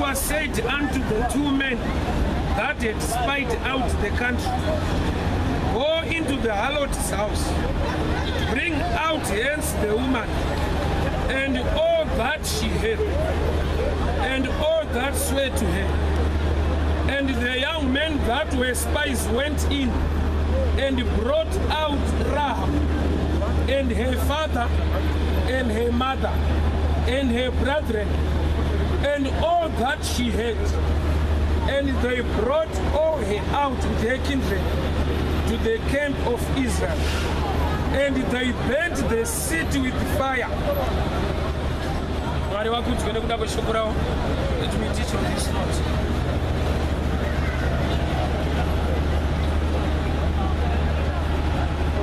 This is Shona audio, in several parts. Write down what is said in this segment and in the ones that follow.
Joshua said unto the two men that had spied out the country, Go into the harlot's house, bring out hence the woman, and all that she hath, and all that swear to her. And the young men that were spies went in and brought out Rahab and her father and her mother and her brethren and all that she had. And they brought all her out with her kindred to the camp of Israel. And they burnt the city with fire. Mwari vakudzwe nekuda kweshoko ravo. Let me teach on this note.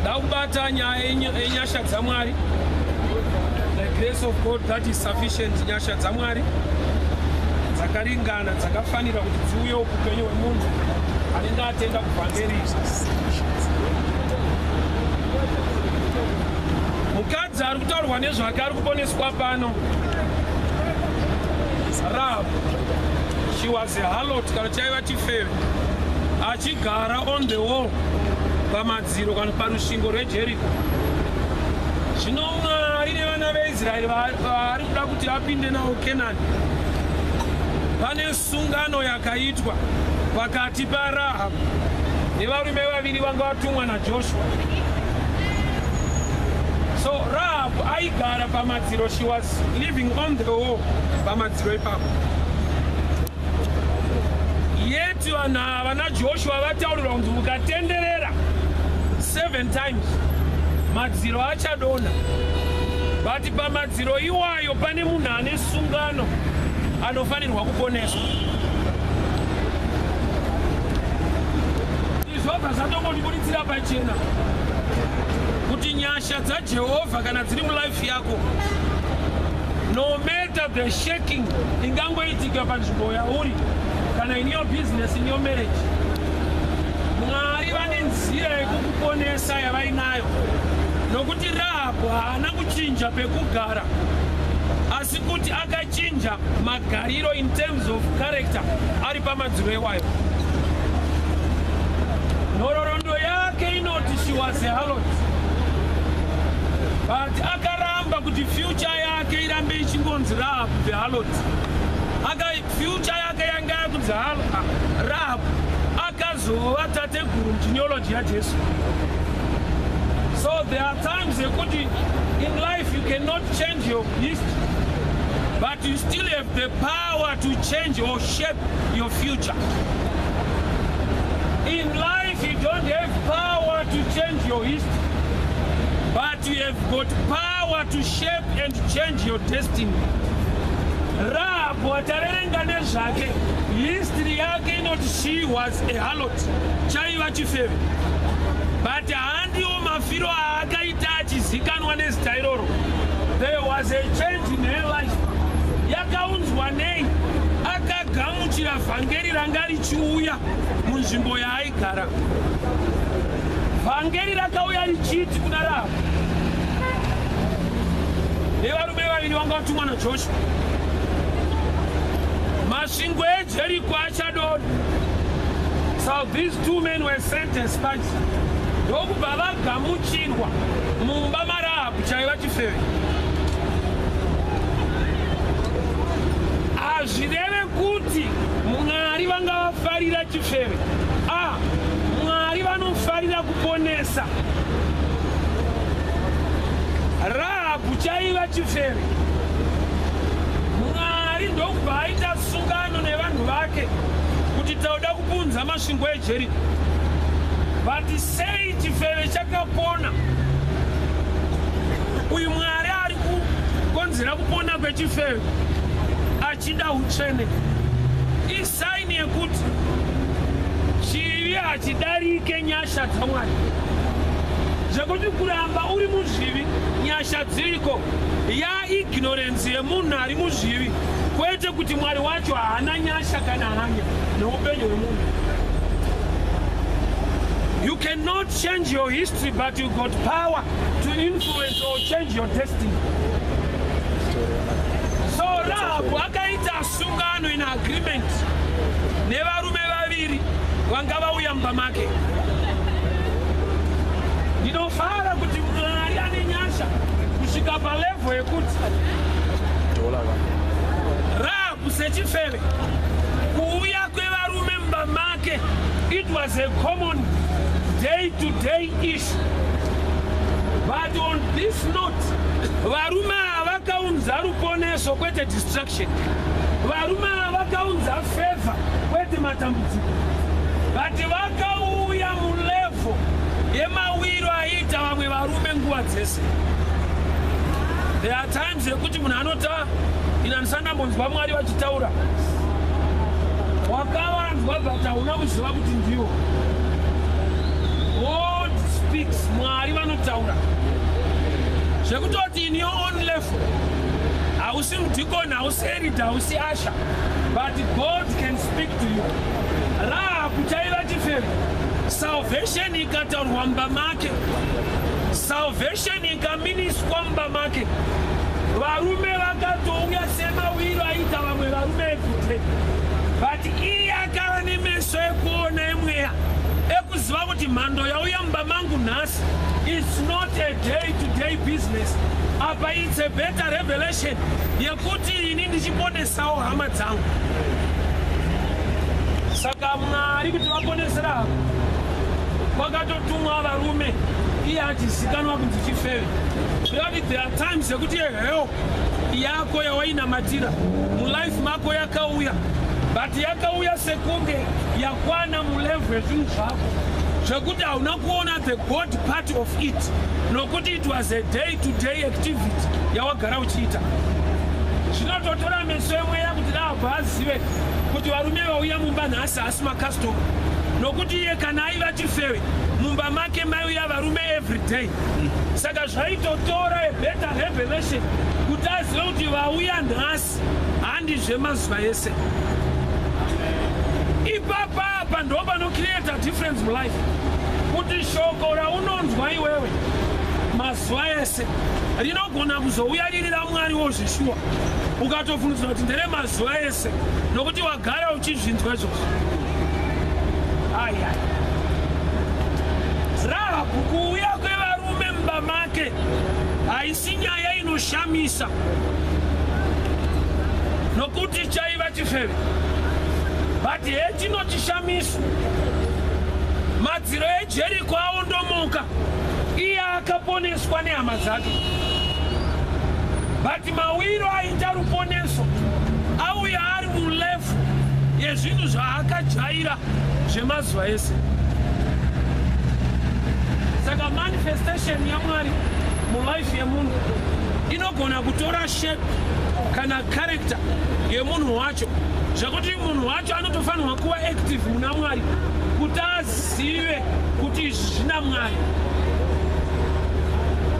Ndakubata nyaya yenyasha dzaMwari. The grace of God that is sufficient. Nyasha dzaMwari dzakaringana, dzakafanira kuti dziuye upenyu hwemunhu anenge atenda kuvhangeri. Mukadzi ari kutaurwa nezvake ari kuponeswa pano, Rahab, she was a harlot, kana chaiva chifeve, achigara on the wall, pamadziro kana parusvingo rweJeriko. Zvino Mwari nevana veIsraeri vari kuda kuti apinde navo Kenani. Pane sungano yakaitwa pakati paRahab nevarume vaviri vanga vatumwa naJoshua. So Rahab aigara pamadziro. She was living on the wall, pamadziro ipapo. Yet vanhu ava naJoshua vataurirwa kunzi mukatenderera seven times, madziro achadonha. But pamadziro iwayo pane munhu ane sungano anofanirwa kuponeswa. Izvobva zvatongondibuditsira pachena kuti nyasha dzaJehovha kana dziri mulife yako, no matter the shaking ingangoitika panzvimbo yauri, kana in your business, in your marriage, Mwari vane nzira yekukuponesa yavainayo. Nokuti Rahabhu haana kuchinja pekugara, asi kuti akachinja magariro in terms of character ari pamadziro iwayo. Nhororondo yake inoti she was a harlot, but akaramba kuti future yake irambe ichingonzi Rahab the harlot. Aka future yake yanga yakunzi Rahab akazova tateguru mugenealogy yaJesu. So there are times yekuti in life you cannot change your history, but you still have the power to change or shape your future. In life you don't have power to change your history, but you have got power to shape and change your destiny. Rahab wataverenga nezvake, history yake inoti she was a harlot, chaiva chifeve, but handiwo mafiro aakaita achizikanwa nezita iroro. There was a change in her life. Yakaunzwa nei? Akagamuchira vhangeri ranga richiuya munzvimbo yaaigara. Vhangeri rakauya richiti kuna Rahabhu nevarume vaviri vanga vatumwa naJoshua, masvingo eJeriko achadonha. So these two men were sent as spies, ndokubva vagamuchirwa mumba maRahabhu chaiva chifeve. Hazvireve kuti Mwari vanga vafarira chifeve. A Mwari vanofarira kuponesa. Rahabhu chaiva chifeve, Mwari ndokubva aita sungano nevanhu vake kuti tauda kupunza masvingo eJeriko. But sei chifeve chakapona? Uyu Mwari ari kukonzera kupona kwechifeve achida utsvene. Isign yekuti chivi hachidarike nyasha dzaMwari, zvekuti kuramba uri muzvivi nyasha dziriko yaignorance yemunhu ari muzvivi, kwete kuti Mwari wacho haana nyasha kana hanya neupenyu hwemunhu. You cannot change your history, but you got power to influence or change your destiny. So Rahabu akaita Akaita sungano in agreement nevarume vaviri vanga vauya mumba make. Ndinofara kuti Mwari ane nyasha kusvika palevel yekuti Rahabhu sechifeve, kuuya kwevarume mumba make, it was a common day to day issue. But on this note, varume ava vakaunza ruponeso, kwete destruction. Varume ava vakaunza favor, kwete matambudziko. But vakauya mulevel yemawiro aiita vamwe varume nguva dzese. There are times yekuti munhu anota ina ndisandambonzwa Mwari vachitaura. Wakavanzwa, but hauna kuziva kuti ndiwo. God speaks. Mwari vanotaura zvekutoti in your own level hausi mudhikoni, hausi elder, hausi usher, but God can speak to you. Rahabhu chaiva chifeve. Salvation ikataurwa mumba make, salvation ikaministwa mumba make, varume vakatouya semawiro aita vamwe varume everyday. But iye akava nemeso ekuona emweya, ekuziva kuti mhando yauya mumba mangu nhasi, it's not a day to day business. Apa it's a better revelation yekuti ini ndichiponesawo hama dzangu. Saka Mwari kuti vaponesera hama, kwakatotumwa varume, iye achizikanwa kunzi chifeve. Kuti there are times yekuti help yako yawainamatira mulife mako yakauya, but yakauya sekunge yakwana mulevel yezvinhu zvako, zvekuti hauna kuona the God part of it, nokuti it was a day to day activity yawagara uchiita. Zvinototora meso emweya kuti Rahabhu azive kuti varume vauya mumba nhasi haasi macustomer, nokuti iye kana aiva chifeve, mumba make maiuya varume every day. Saka zvaitotora a better revelation kuti azive kuti vauya nhasi handi zvemazuva ese. Ipapapa ndo panocreata difference mulife, kuti shoko raunonzwa iwewe mazuva ese rinogona kuzouya riri raMwari wozvishuwa, ukatofungidzira kuti ndere mazuva ese, nokuti wagara uchizvinzwa izvozvo. Aya Rahabhu, kuuya kwevarume mumba make haisi nyaya inoshamisa, nokuti chaiva chifeve. But hechinochishamiso, madziro eJeriko aondomoka, iye akaponeswa nehama dzake. But mawiro aita ruponeso auya ari mulevel yezvinhu zvaakajaira zvemazuva ese. Saka manifestation yaMwari mulife yemunhu inogona kutora shape kana character yemunhu wacho, zvekuti munhu wacho anotofanirwa kuva active muna Mwari kuti azive kuti izvi zvina Mwari.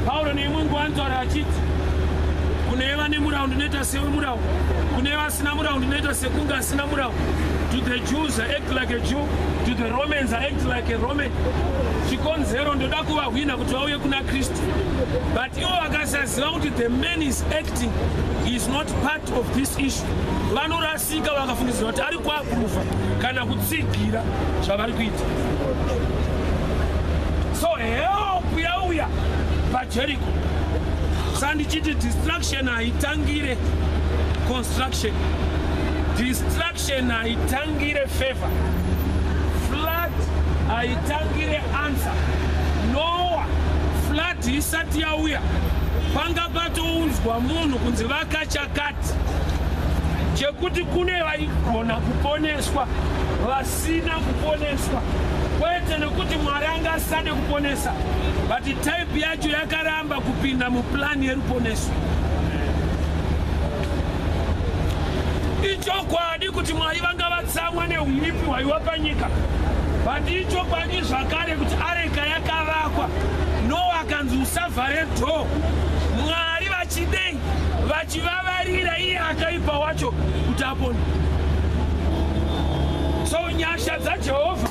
Pauro neimwe nguva anotaura achiti, "Kune vane murau ndinoita sewemurau, kune vasina murau ndinoita sekunge asina murau. To the Jews I act like a Jew, to the Romans I act like a Roman." Chikonzero, ndoda kuvahwina kuti vauye kuna Kristu. But ivo vakasaziva kuti the man is acting is not part of this issue, vanorasika, vakafungidzira kuti ari kuapprova kana kutsigira zvavari kuita. So help yauya paJericho. Sandichiti destruction haitangire construction, destruction haitangire favor, flood haitangire answer. Noah, flood isati yauya, panga patounzwa munhu kunzi vakachakati chekuti kune vaigona kuponeswa, vasina kuponeswa, kwete nekuti Mwari angasade kuponesa, but type yacho yakaramba kupinda muplani yeruponeso. Ichokwadi kuti Mwari vanga vatsamwa neuipi hwaiwa panyika, but ichokwadi zvakare kuti areka yakavakwa, Noa akanzi usavhare door. Mwari vachidei? Vachivavarira iye akaipa wacho kuti apone. So nyasha dzaJehovha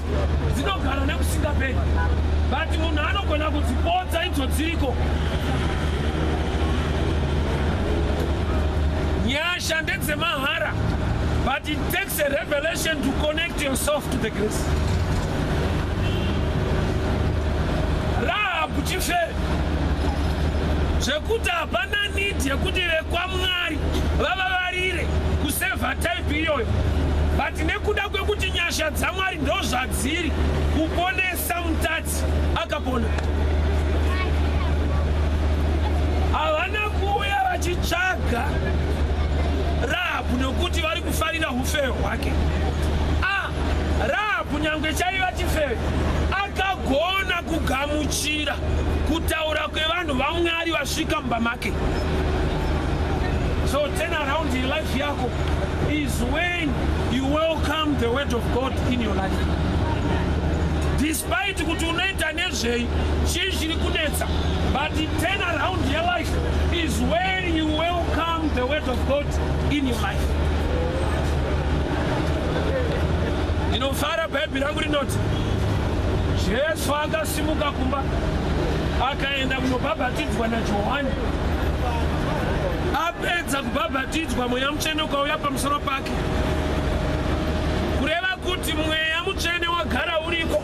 dzinogara nekusingaperi, but munhu anogona kudzipotsa idzo dziriko. Nyasha ndedzemahara, but it takes a revelation to connect yourself to the grace. Rahabhu chifeve zvekuti hapana need yekuti vekwaMwari vavavarire kusevha type iyoyo, but nekuda kwekuti nyasha dzaMwari ndo zvadziri kuponesa mutadzi, akapona. Havana kuuya vachitsvaga Rahabhu nekuti vari kufarira ufeve hwake. A Rahabhu, nyange chaiva chifeve, akagona kugamuchira kutaura kwevanhu vaMwari vasvika mumba make. So turn around in life yako is when you welcome the word of God in your life, despite kuti unoita nezvei, chii chiri kunetsa, but turn around your life is when you welcome the word of God in your life. Ndinofara, Bhaibheri rangu rinoti Jesu akasimuka kumba, akaenda kunobhabhatidzwa naJohani. Apedza kubhabhatidzwa, Mweya Mutsvene ukauya pamusoro pake, kureva kuti Mweya Mutsvene wagara uriko,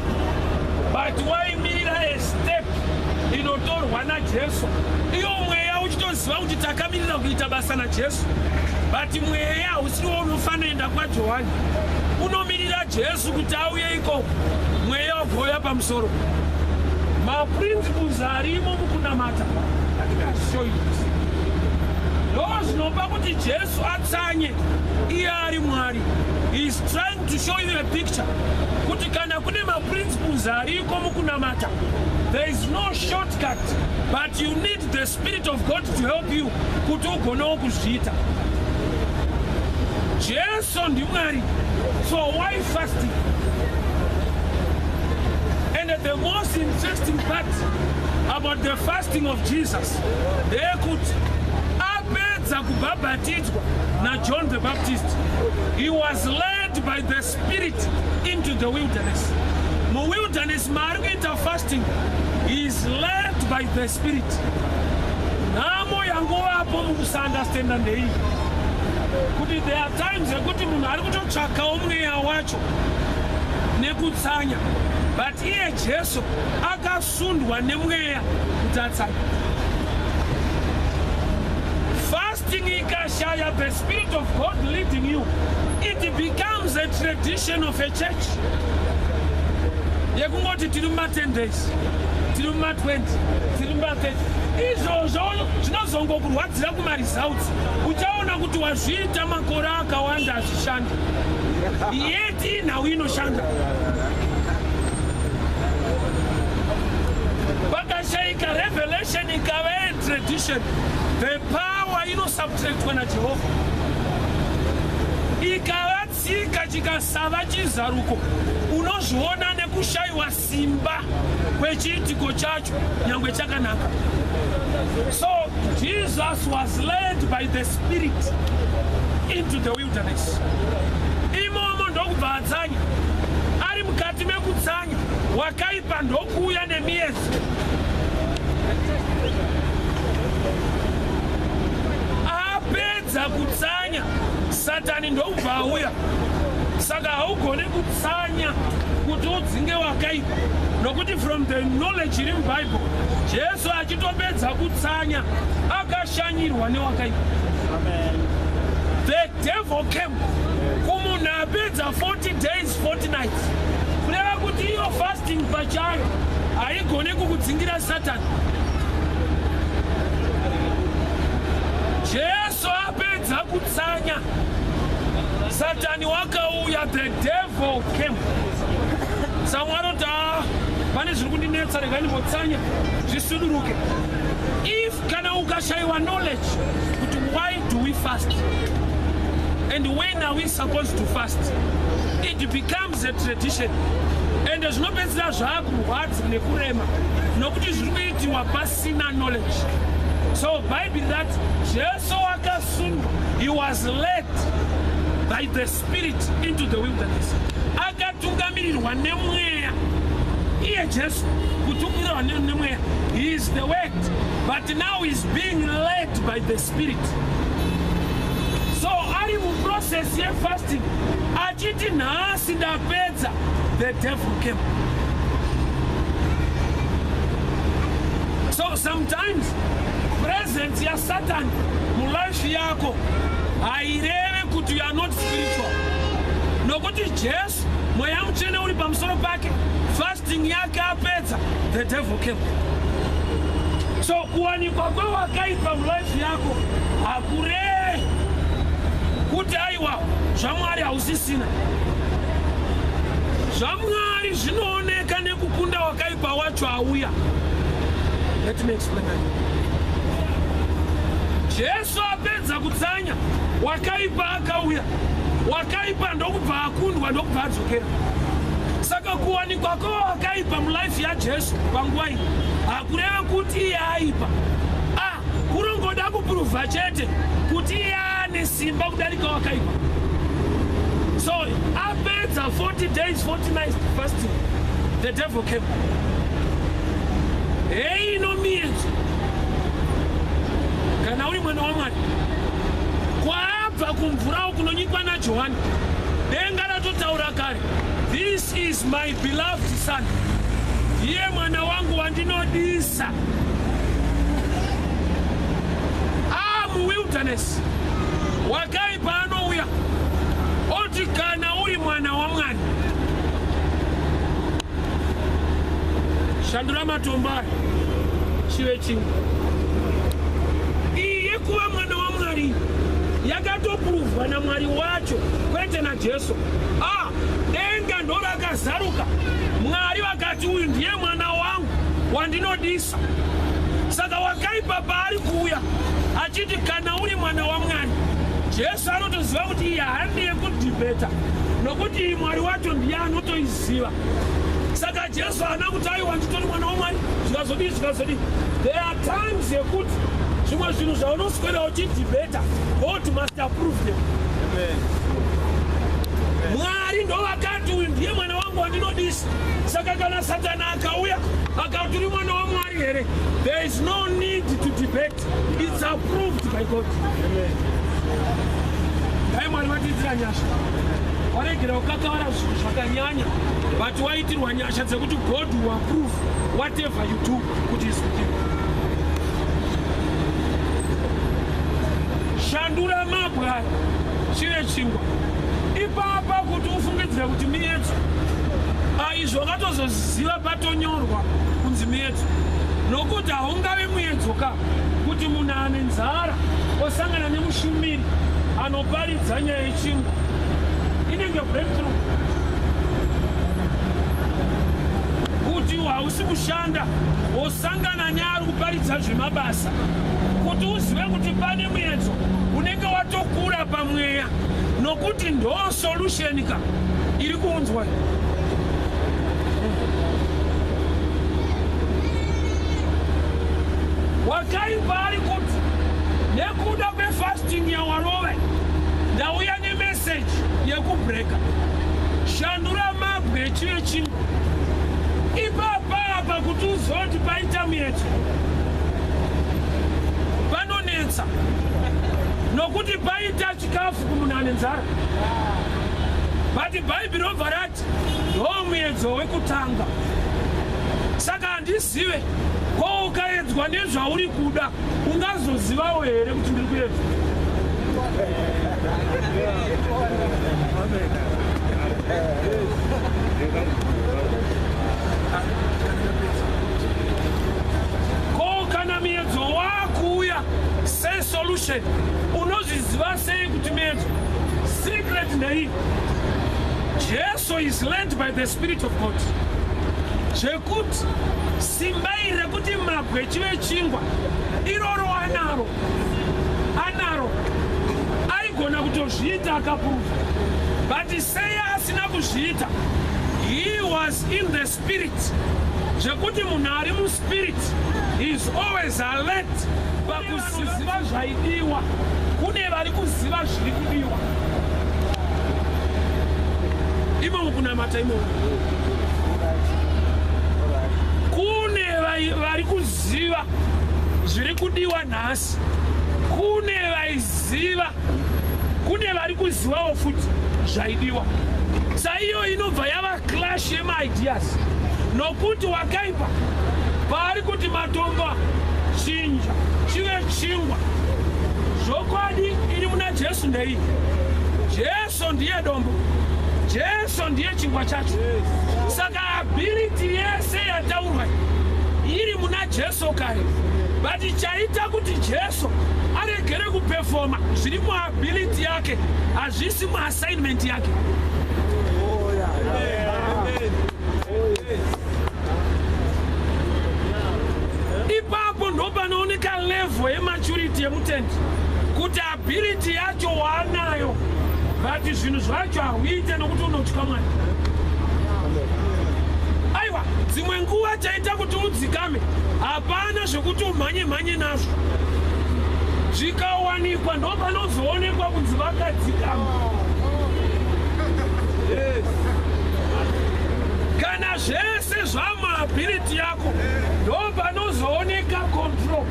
but waimirira a step inotorwa naJesu. Iyo Mweya uchitoziva kuti takamirira kuita basa naJesu, but Mweya hausiriwo unofanoenda kwaJohani, unomirira Jesu kuti auye ikoko, Mweya wagouya pamusoro. Maprinciples arimo mukunamata, show you this, ndo zvinopa kuti Jesu atsanye iye ari Mwari. He is trying to show you a picture kuti kana kune maprinciples ariko mukunamata, there is no shortcut, but you need the Spirit of God to help you kuti ugonewo kuzviita. Jesu ndiMwari, so why fasting? And the most interesting part about the fasting of Jesus ndeyekuti apedza kubhabhatidzwa naJohn the Baptist, he was led by the Spirit into the wilderness. Muwilderness maari kuita fasting, he is led by the Spirit. Nhamo yangovapo mukusaunderstanda ndei kuti there are times ekuti munhu ari kutotsvakawo Mweya wacho nekutsanya, but iye Jesu akasundwa neMweya kuti atsanya. Fasting ikashaya the Spirit of God leading you, it becomes a tradition of a church yekungoti tiri muma10 days, tiri muma20, tiri muma30. Izvozvo zvinozongokurwadzira kumaresults. Uchaona kuti wazviita makore akawanda, hazvishandi, yet inhau inoshanda. Pakashayika revelation, ikava yetradition, the power inosubtractwa naJehovha. Ikava tsika, chikasava chizaruko, unozviona nekushayiwa simba kwechiitiko chacho, nyange chakanaka. So Jesus was led by the Spirit into the wilderness. Imomo ndokubva atsanya. Ari mukati mekutsanya, wakaipa ndokuuya nemiedzo. Apedza kutsanya, Satani ndokubva auya. Saka haugoni kutsanya kuti udzinge wakaipa, nokuti from the knowledge iri muBhaibheri, Jesu achitopedza kutsanya, akashanyirwa newakaipa. The devil came kumunhu apedza 40 days 40 nights, kureva kuti iyo fasting pachayo haigoni kukudzingira Satani. Jesu apedza kutsanya, Satani wakauya. The devil came. Samwe anoti, "Ah, pane zviri kundinetsa, regai ndimbotsanya zvisuduruke." If kana ukashayiwa knowledge kuti why do we fast and when are we supposed to fast, it becomes a tradition, and zvinopedzisira zvaakurwadza nekurema, nokuti zviri kuitiwa pasina knowledge. So Bible that Jesu akasundwa, he was led by the Spirit into the wilderness. Akatungamirirwa neMweya iye Jesu. Kutungamirirwa neMweya, he is the Word, but now he is being led by the Spirit. Process yefasting, achiti nhasi ndapedza, the devil came. So sometimes presence yaSatan mulife yako haireve kuti you are not spiritual, nokuti Jesu, Mweya Mutsvene uri pamusoro pake, fasting yake apedza, the devil came. So kuwanikwa kwewakaipa mulife yako hakureve kuti aiwa, zvaMwari hausisina. ZvaMwari zvinooneka nekukunda wakaipa wacho auya. Let me explain that. Jesu apedza kutsanya, wakaipa akauya, wakaipa ndokubva akundwa, ndokubva adzokera. Saka kuwanikwa kwewakaipa mulife yaJesu panguva iyi hakureve kuti iye aipa a kunongoda kuprova chete kuti iye ane simba kudarika wakaipa. So apedza 40 days 40 nights fasting, the devil came. Hei, ino miedzo, kana uri mwana waMwari, kwaabva kumvurawo kunonyikwa naJohani, denga ratotaura kare, "This is my beloved son, ndiye mwana wangu wandinodisa." Amuwilderness, wakaipa anouya oti, "Kana uri mwana waMwari, shandura matombo aya chive chingwa." Iyi yekuva mwana waMwari yakatoprovwa naMwari wacho, kwete naJesu. A denga ndo rakazaruka, Mwari vakati, "Uyu ndiye mwana wangu wandinodisa." Saka wakaipa paari kuuya achiti, "Kana uri mwana waMwari," Jesu anotoziva kuti iyi handi yekudebata, nokuti iyi Mwari wacho ndiye anotoiziva. Saka Jesu haana kuti, "Aiwa, nditori mwana waMwari," zvikazodii, zvikazodii. There are times yekuti zvimwe zvinhu zvaunoswera uchidebata, God must approve them. Mwari ndo vakati, "Uyu ndiye mwana wangu wandinodisa." Saka kana Satani akauya akati, "Uri mwana waMwari here?" there is no need to debate, it's approved by God. Dai Mwari vatiitira nyasha, waregera kukakavara zvinhu zvakanyanya, but waitirwa nyasha dzekuti God will approve whatever you do kuti is with you. Shandura mabwe aya chive chingwa. Ipapa kuti ufungidzire kuti miedzo, aizvo wakatozoziva patonyorwa kunzi miedzo, nokuti haungavi muedzo ka kuti munhu ane nzara osangana nemushumiri anoparidza nyaya yechingwa. Inenge breakthrough. Kuti hausi kushanda, wosangana neari kuparidza zvemabasa, kuti uzive kuti pane muedzo, unenge watokura pamweya, nokuti ndo solution ka iri kuunzwa. Wakaipa ari kuti, "Nekuda kwefasting yawarova, ndauya nemeseji yekubreaka, shandura mabwe chive chingwa." Ipapapa kuti uzoti paita muedzo panonetsa, nokuti paita chikafu kumunhu ane nzara. But Bhaibheri robva rati ndo muedzo wekutanga. Saka handizive ko ukaedzwa nezvauri kuda, ungazozivawo here kuti ndiri kuedzwa? Ko kana miedzo wakuuya sesolution, unozviziva sei kuti miedzo? Secret ndei? Jesu is led by the Spirit of God, zvekuti simba iri rekuti mabwe chive chingwa iroro anaro, anaro, aigona kutozviita akaprova. But sei asina kuzviita? He was in the Spirit, zvekuti munhu ari muspirit is always alert pakuziva zvaidiwa. Kune vari kuziva zviri kudiwa imomo kunamata imomo, kune vari kuziva zviri kudiwa nhasi, kune vaiziva. Kune vari kuzivawo futi zvaidiwa. Saiyo inobva yava clash yemaideas, nokuti wakaipa paari kuti matombo chinja chive chingwa. Zvokwadi iri muna Jesu ndeiyi: Jesu ndiye dombo, Jesu ndiye chingwa chacho. Saka ability yese yataurwa iri muna Jesu kare, but chaita kuti Jesu aregere kuperforma zviri muability yake hazvisi muassignment yake. Ipapo ndo panooneka level yematurity yemutendi, kuti ability yacho waanayo, but zvinhu zvacho hauite nokuti unotya Mwari. Aiwa, dzimwe nguva chaita kuti udzikame, hapana zvekuti umhanye mhanye nazvo. Zvikawanikwa, ndo panozoonekwa kunzi vakadzikama. Kana zvese zvamuability yako, ndo panozooneka control.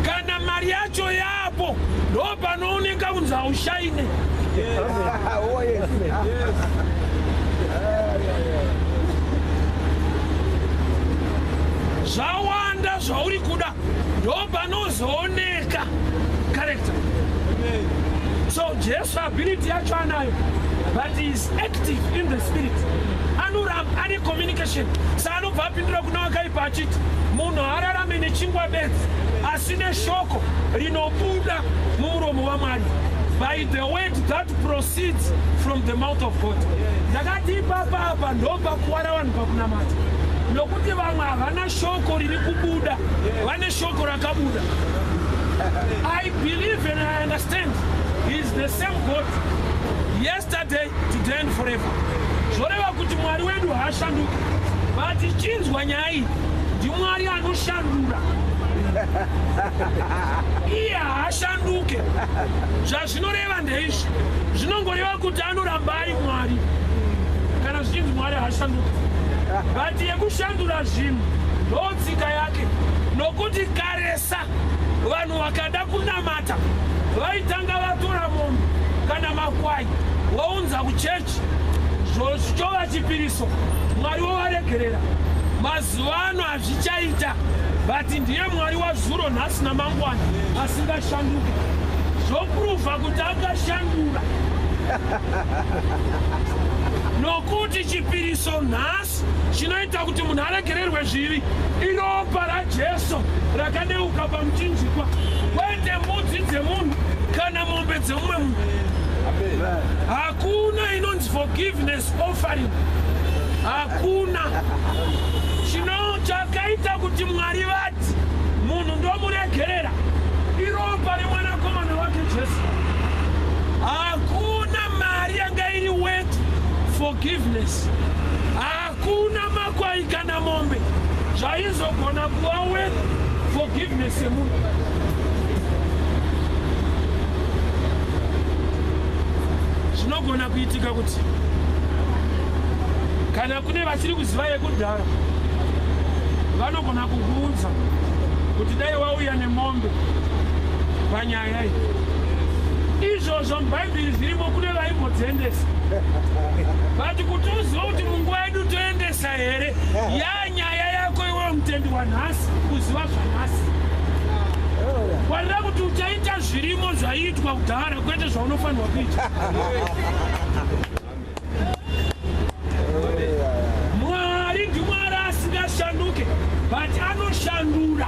Kana mari yacho yapo, ndo panooneka kunzi haushaine. Oh, yes. Zvawanda zvauri kuda, ndo panozooneka character. So Jesu ability yacho anayo, but he is active in the spirit, anoramba ane communication. Saanobva apindura kuna wakaipa achiti munhu haararame nechingwa bedzi, asi neshoko rinobuda mumuromo waMwari, by the word that proceeds from the mouth of God. Ndakati ipapa apa ndopakuwara vanhu pakunamata, nokuti vamwe havana shoko riri kubuda, vane shoko rakabuda. I believe and I understand he is the same God yesterday, today and forever. Zvoreva kuti Mwari wedu haashanduki, but chinzwa nyaya iyi, ndiMwari anoshandura, iye haashanduke. Zvazvinoreva ndeizvi: zvinongoreva kuti anoramba ari Mwari kana zvichinzi Mwari haashanduki, but yekushandura zvinhu ndotsika yake, nokuti karesa vanhu vakada kunamata vaitanga vatora mombe kana makwai, vounza kuchechi, zvichova chipiriso, Mwari wovaregerera. Mazuva ano hazvichaita, but ndiye Mwari wazuro, nhasi namangwana asingashanduki. Zvoprova kuti akashandura, nokuti chipiriso nhasi chinoita kuti munhu aregererwe zvivi iropa raJesu rakadeuka pamuchinjikwa, kwete mbudzi dzemunhu kana mombe dzemumwe munhu. Hakuna inonzi forgiveness offering, hakuna. Chino chakaita kuti Mwari vati munhu ndomuregerera iropa remwanakomana wake Jesu. Hakuna mari yanga iri worth forgiveness, hakuna makwai kana mombe zvaizogona kuva worth forgiveness yemunhu. Zvinogona kuitika kuti kana kune vachiri kuziva yekudhara, vanogona kukuudza kuti dai wauya nemombe panyaya iyi. Izvozvo mubhaibheri zvirimo, kune vaimbodziendesa, but kuti uzive kuti munguva yedu toendesa here, yanyaya yako iwewe mutendi wanhasi kuziva zvanhasi. Kwarira kuti uchaita zvirimo zvaiitwa kudhara, kwete zvaunofanirwa kuita. Mwari ndiMwari asingashanduke, but anoshandura.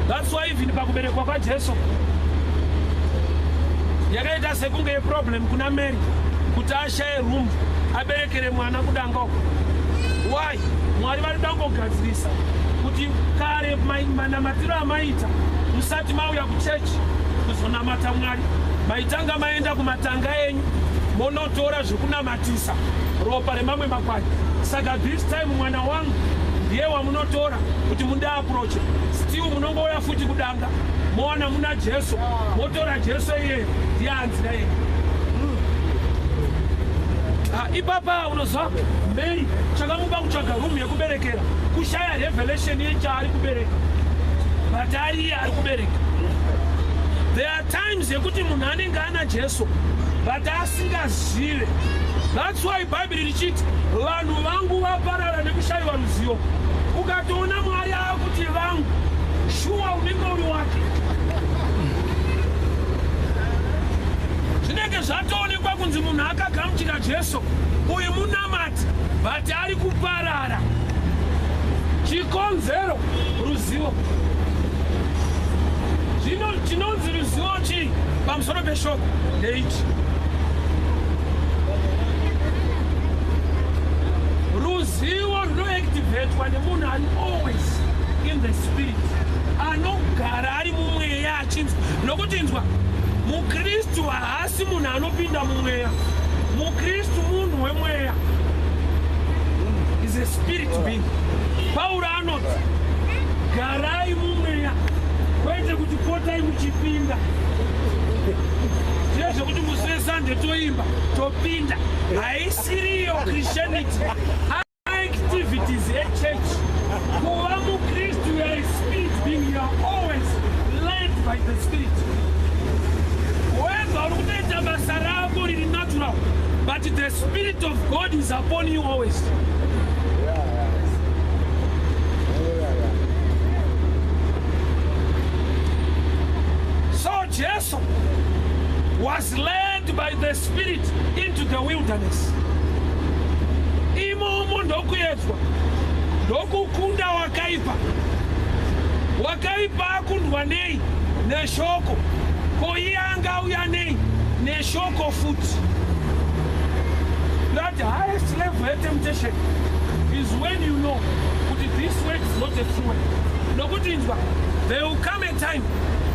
That's why even pakuberekwa kwaJesu yakaita sekunge yeproblem kuna Mary kuti ashaye room aberekere mwana kudanga uko. Why? Mwari vari kuda kungogadzirisa kuti kare manamatiro amaita musati mauya kuchechi kuzonamata Mwari, maitanga maenda kumatanga enyu, monotora zvekunamatisa, ropa remamwe makwai. Saka this time mwana wangu ndiye wamunotora kuti mundiapproache. Still munongouya futi kudanga, mowana muna Jesu, motora Jesu iyeyo, ndiye anzira yenyu. Ah, ipapa unozwa Mary chakamupa kutsvaga room yekuberekera kushaya revelation yechaari kubereka. But ariye ari kubereka. There are times yekuti munhu anenge ana Jesu but asingazive. That's why Bhaibheri richiti vanhu vangu vaparara nekushayiwa ruzivo. Ukatoona Mwari aakuti vangu, shuwa unenge uri wake. Zvinenge zvatoonekwa kunzi munhu akagamuchira Jesu uyu munamati, but ari kuparara. Chikonzero ruzivo. Zvino chinonzi ruzivo chii pamusoro peshoko ndeichi: ruzivo runoactivatwa nemunhu ari always in the spirit, anogara ari mumweya achinzwa. Nokuti inzwa, mukristu haasi munhu anopinda mumweya. Mukristu munhu wemweya, is a spirit being. Pauro anoti garai mumweya, kwete kuti potai muchipinda. Zviye zvekuti musi weSunday toimba topinda, haisiriyo Christianity. Activities echurch. Kuva mukristu, you are a spirit being. You are always led by the Spirit. Whether uri kutoita basa rako riri natural, but the Spirit of God is upon you always. So Jesu was led by the Spirit into the wilderness. Imomo ndokuedzwa, ndokukunda wakaipa. Wakaipa akundwa nei? Neshoko. Ko iye anga auya nei? Neshoko futi. That highest level yetemptation is when you know kuti this word is not a true word. Nokuti inzwa, there will come a time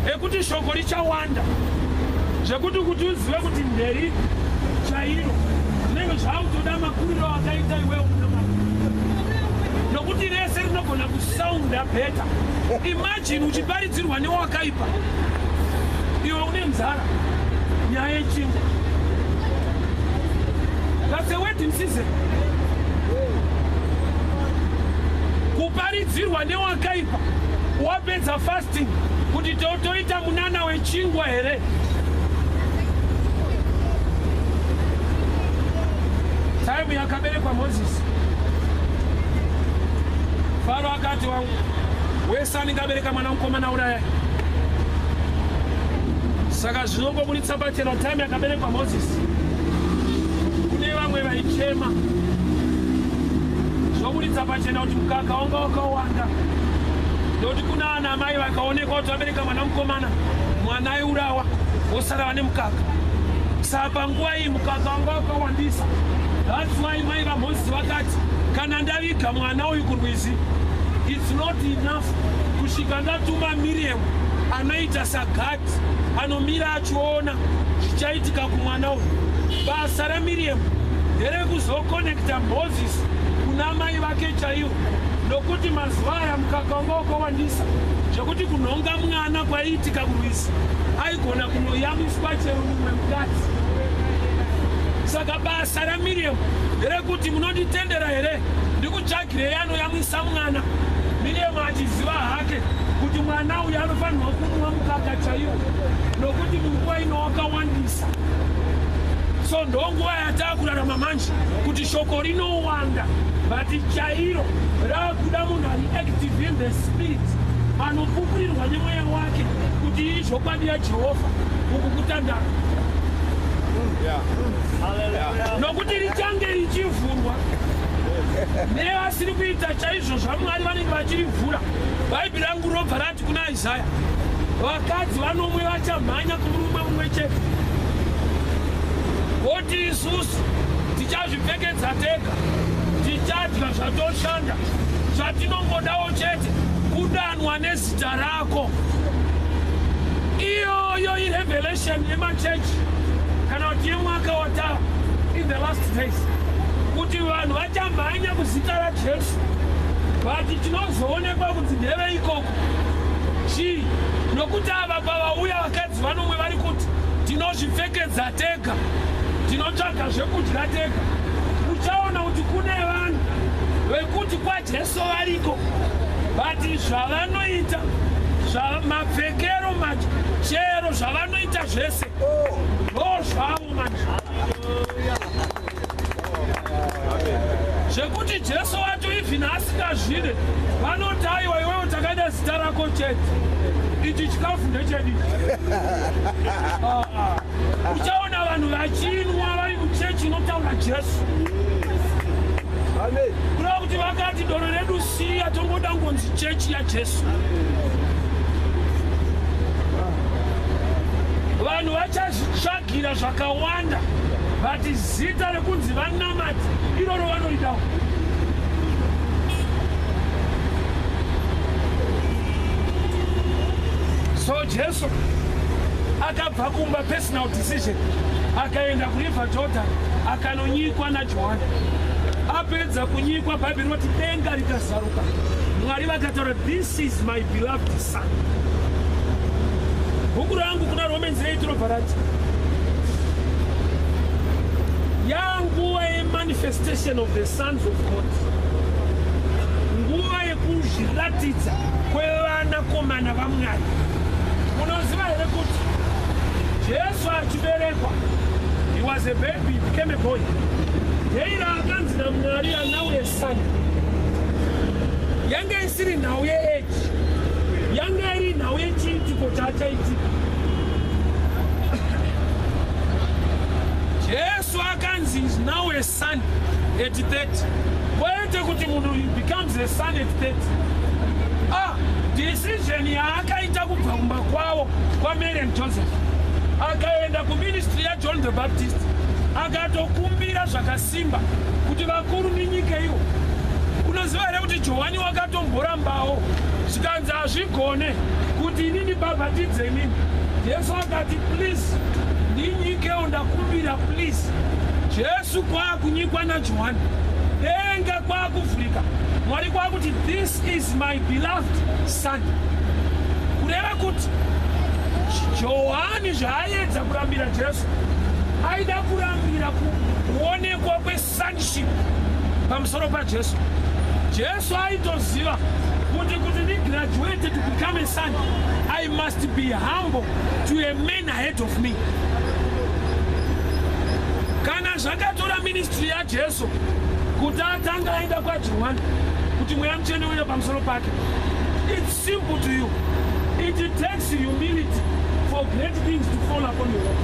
ekuti shoko richawanda zvekuti kuti uzive kuti nderipi chairo, zvinenge zvakutoda makuriro akaita iwewe munamata, nokuti rese rinogona kusounda better. Imagine uchiparidzirwa newakaipa, iwe une nzara, nyaya yechingwa. That's a wedding season. Kuparidzirwa newakaipa wapedza fasting kuti totoita munana wechingwa here? Time yakaberekwa Mozisi, Faro akati, "Wangu wese anenge abereka mwana mukomana urayai." Saka zvinongoburitsa pachena, time yakaberekwa Mozisi kune vamwe vaichema. Zvoburitsa pachena kuti mukaka wanga wakawanda, nekuti kuna ana mai vakaonekwa kuti vabereka mwana mukomana, mwana aiurawa, vosara vane mukaka. Saka panguva iyi mukaka wanga wakawandisa. That's why mai vaMozisi vakati, "Kana ndaviga mwana uyu kurwizi, it's not enough kusvika ndatuma Miriam anoita sagadhi, anomira achiona zvichaitika kumwana uyu." Basa raMiriam nderekuzokonekta Mozisi kuna mai vake chaivo, nokuti mazuva aya mukaka wanga wakawandisa zvekuti kunhonga mwana kwaiitika kurwizi, aigona kunoyamiswa chero mumwe mukadzi. Saka basa raMiriam nderekuti, "Munonditendera here ndikutsvagirei anoyamwisa mwana?" Miriam achiziva hake kuti mwana uyu anofanirwa kunwa mukaka chaiwo, nokuti munguva ino wakawandisa. So ndonguva yataakurarama manje, kuti shoko rinowanda, but chairo raakuda munhu ari active in the spirit, anopupurirwa nemweya wake kuti ii zvokwadi yaJehovha, uku kutandara, nokuti richange richivhurwa nevasiri kuita chaizvo zvaMwari, vanenge vachirivhura. Bhaibheri rangu robva rati kuna Isaya, vakadzi vanomwe vachamhanya kumurume mumwe chete, voti, "Isusu tichazvipfekedza tega, tichadya zvatoshanda, zvatinongodawo chete kudanwa nezita rako." Iyoyo irevelation yemachechi kana kuti yemwaka watava in the last days, kuti vanhu vachamhanya kuzita raJesu, but tinozoonekwa kuti ndeve ikoko chii, nokuti ava pavauya vakadzi vanomwe vari kuti, "Tinozvipfekedza tega, tinotsvaga zvekudya tega." Uchaona kuti kune vanhu vekuti kwaJesu variko, but zvavanoita Mapfekero, chero zvavanoita zvese ndo zvavo manje, zvekuti Jesu wacho even asingazvide vanoti, "Aiwa, iwewe takada zita rako chete, ichi chikafu ndechedi." Ah, uchaona vanhu vachinwa vari muchechi inotaura Jesu. Amen. Kureva kuti vakati doro redu siya, tongoda ngonzi chechi yaJesu. Vanhu vachazvitsvagira zvakawanda, but zita rekunzi vanamati iroro vanoridawo. So Jesu akabva kumba, personal decision, akaenda kuriver Jordan, akanonyikwa naJohani. Apedza kunyikwa, Bhaibheri rinoti denga rikazaruka, Mwari vakataura, "This is my beloved son." Bhuku rangu kuna Romans 8 robva rati yanguva yemanifestation of the sons of God, nguva yekuzviratidza kwevanakomana vaMwari. Munoziva here kuti Jesu achiberekwa, he was a baby, he became a boy. Day raakanzi naMwari, "Now a son," yanga isiri nhau yeage, yanga iri nhau yechiitiko chaachaitika. Jesu akanzi is now a son at 30, kwete kuti munhu becomes a son at 30. Ah, decision yaakaita kubva kumba kwavo kwaMary and Joseph, akaenda kuministry yaJohn the Baptist, akatokumbira zvakasimba kuti, "Vakuru, ndinyike iwo." Unoziva here kuti Johani wakatomborambawo, zvikanzi hazvigone kuti inini bhabhatidze inini? Jesu akati, "Please, ndinyikewo, ndakumbira, please." Jesu kwaakunyikwa naJohani, denga kwaakuvhurika, Mwari kwaakuti, "This is my beloved son." Kureva kuti Johani zvaaiedza kurambira Jesu, aida kurambira kuonekwa kwesonship pamusoro paJesu. Jesu aitoziva kuti ndigraduate to become a son, I must be humble to a man ahead of me. Kana zvakatora ministry yaJesu kuti atanga aenda kwaJohani kuti Mweya Mutsvene uye pamusoro pake, it's simple to you. It takes humility for great things to fall upon your life.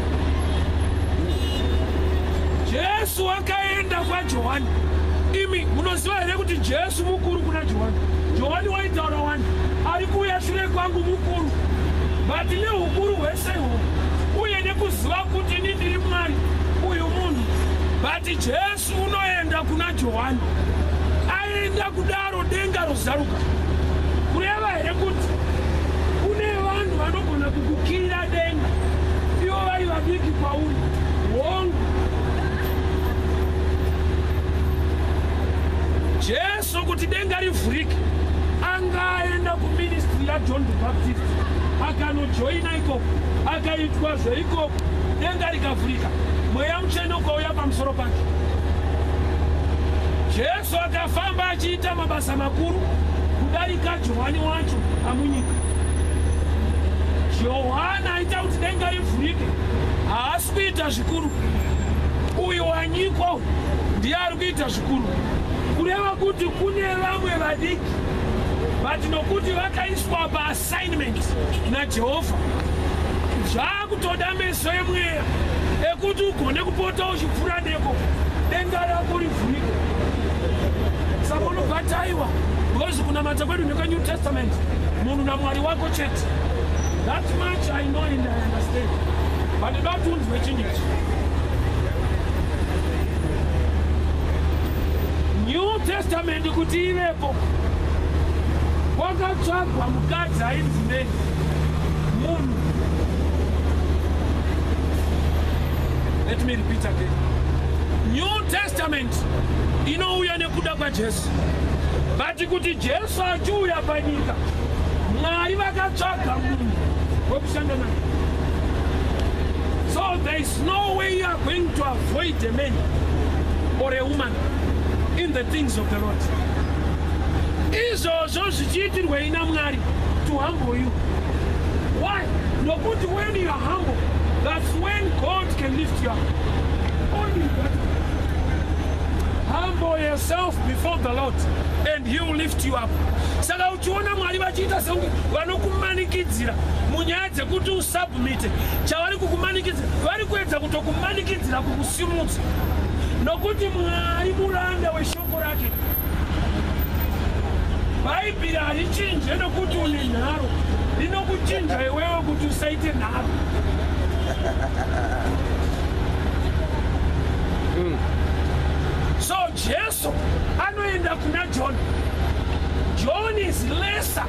Jesu akaenda kwaJohani. Imi munoziva here kuti Jesu mukuru kuna Johani? Johani waitaura wani, "Ari kuuya shure kwangu mukuru," but neukuru hwese ihwohwo uye nekuziva kuti ini ndiri Mwari, uyu munhu, but Jesu unoenda kuna Johani. Aenda kudaro, denga rozaruka. Kureva here kuti kune vanhu vanogona kukukirira denga ivo vari vadiki kwauri? Hongu. Jesu kuti denga rivhurike, anga aenda kuministry yaJohn the Baptist, akanojoina ikoko, akaitwa zveikoko, denga rikavhurika, Mweya Mutsvene ukauya pamusoro pake. Jesu akafamba achiita mabasa makuru kudarika Johani wacho amunyika. Johani aita kuti denga rivhurike haasi kuita zvikuru. Uyu wanyikwa uyu ndiye ari kuita zvikuru. Kureva kuti kune vamwe vadiki, but nokuti vakaiswa paassignment naJehovha, zvaakutoda meso emweya ekuti ugone kupota uchipfuura neko, denga rako rivhurike. Saka unobva taiwa, because kunamata kwedu nekweNew Testament, munhu naMwari wako chete. That much I know and I understand, but ndoda kuti unzwe chinhu ichi. New Testament kuti ivepo, kwakatsvagwa mukadzi ainzi Mary. Munhu, let me repeat again, New Testament inouya nekuda kwaJesu, but kuti Jesu achiuya panyika, Mwari vakatsvaga munhu wekushanda naye. So there is no way you are going to avoid a man or a woman in the things of the Lord. Izvozvo zvichiitirwei naMwari? To humble you. Nokuti when you are humble, that's when God can lift you up. Only that. Humble yourself before the Lord and he will lift you up. Saka uchiona Mwari vachiita sekunge vanokumanikidzira munyaya dzekuti usubmite, chavari kukumanikidzira, vari kuedza kutokumanikidzira kukusimudza, nokuti Mwari muranda weshoko rake. Bhaibheri harichinje nokuti une nharo, rinokuchinja iwewe kuti usaite nharo. So Jesu anoenda kuna John. John is lesser